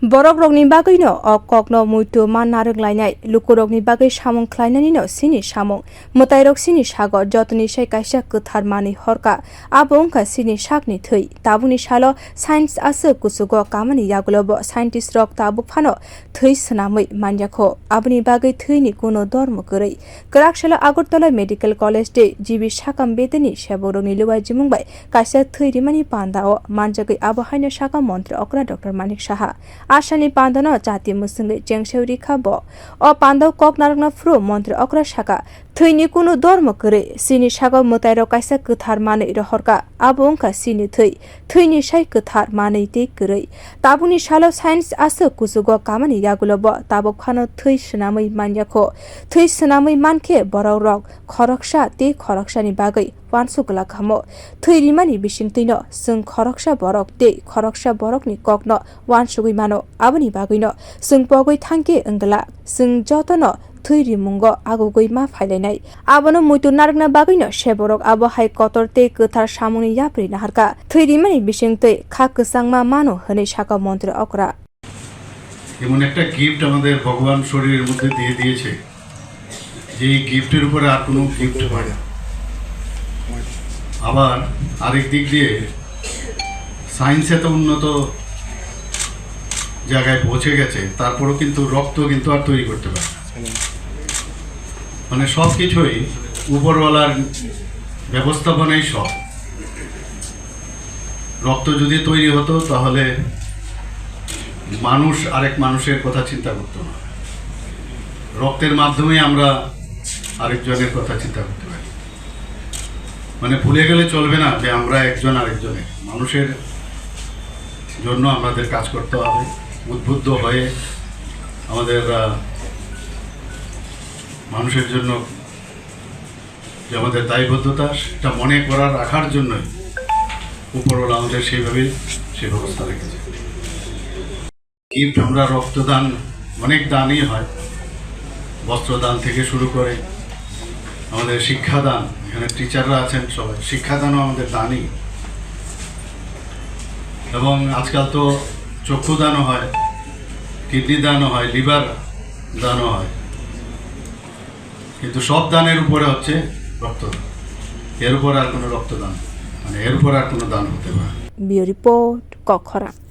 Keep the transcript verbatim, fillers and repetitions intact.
Borok rokni bagwi no o kok no muitu ma narwk lainai, luku rokni bagwi samung khlainani no sini samung. Mwtai rok sini sago jotoni sai kaisa kwthar manwi horka, abo wngkha sini sakni thwi. Tabukni salo science aswk kuchugo kamani yagulo bo scientist rok tabuk phano thwi swnamwi manyakho. Aboni bagwi thwini kuno dormo kwrwi. Kwrak salo Agartala Medical College tei G B sakam bedeni seborokni luaijimung bai kaisa thwi rimani panda o manjagwi abo haino sakha montri okra Doctor Manik Saha. Asani panda no chati mwswngwi chengseo rikha bo. O panda o kok narwkna phuru montri okra sakha, thwini kunu dormo kwrwi, sini sago mwtai rok kaisa kwthar manwi rohorkha, abo wngkha sini thwi, thwini sai kwthar manwi tei kwrwi. Tabukni salo science aswk kuchugo kamani yagulo bo tabuk phano thwi swnamwi manyakho. Thwi swnamwi mankhe borok rok khoroksa tei khoroksani bagwi uansuk glak hamo. Thwi rimani bisingtwino chwng khoroksa borok tei khoroksa borokni kokno uansugwi mano. Aboni bagwino chwng pogwi thangkhe wng glak. Chwng jotono thwi rimungo agugwi ma phailainai. Abono muitu narwkna bagwino seborok abo hai kotor tei kwthar samungni yapri naharkha. Thwi rimani bisingtwi kha kwchangma mano hwnwi sakha montri okra. এমন একটা গিফট আমাদের ভগবান শরীরের মধ্যে দিয়ে দিয়েছে, যে এই গিফটের উপরে আর কোনো গিফট হয় না। আবার আরেক দিক দিয়ে সায়েন্স এত উন্নত জায়গায় পৌঁছে গেছে, তারপরেও কিন্তু রক্ত কিন্তু আর তৈরি করতে পারে না। মানে সব কিছুই উপরওয়ালার ব্যবস্থাপনাই সব। রক্ত যদি তৈরি হতো, তাহলে মানুষ আরেক মানুষের কথা চিন্তা করতো না। রক্তের মাধ্যমে আমরা আরেকজনের কথা চিন্তা করতে পারি। মানে, ভুলে গেলে চলবে না যে আমরা একজন আরেকজনের, মানুষের জন্য আমাদের কাজ করতে হবে। উদ্বুদ্ধ হয়ে আমাদের, আহ, মানুষের জন্য যে আমাদের দায়বদ্ধতা, সেটা মনে করা, রাখার জন্যই উপরওয়ালা আমাদের সেইভাবেই সে ব্যবস্থা রেখেছে। গিফট, আমরা রক্তদান, অনেক দানই হয়, বস্ত্রদান থেকে শুরু করে আমাদের শিক্ষাদান, এখানে টিচাররা আছেন সবাই, শিক্ষাদানও আমাদের দানই। এবং আজকাল তো চক্ষুদানও হয়, কিডনি দানও হয়, লিভার দানও হয়। কিন্তু সব দানের উপরে হচ্ছে রক্তদান, এর উপরে আর কোনো রক্তদান, মানে, এর উপরে আর কোনো দান হতে পারে না। Bureau Report, Kokkhorang.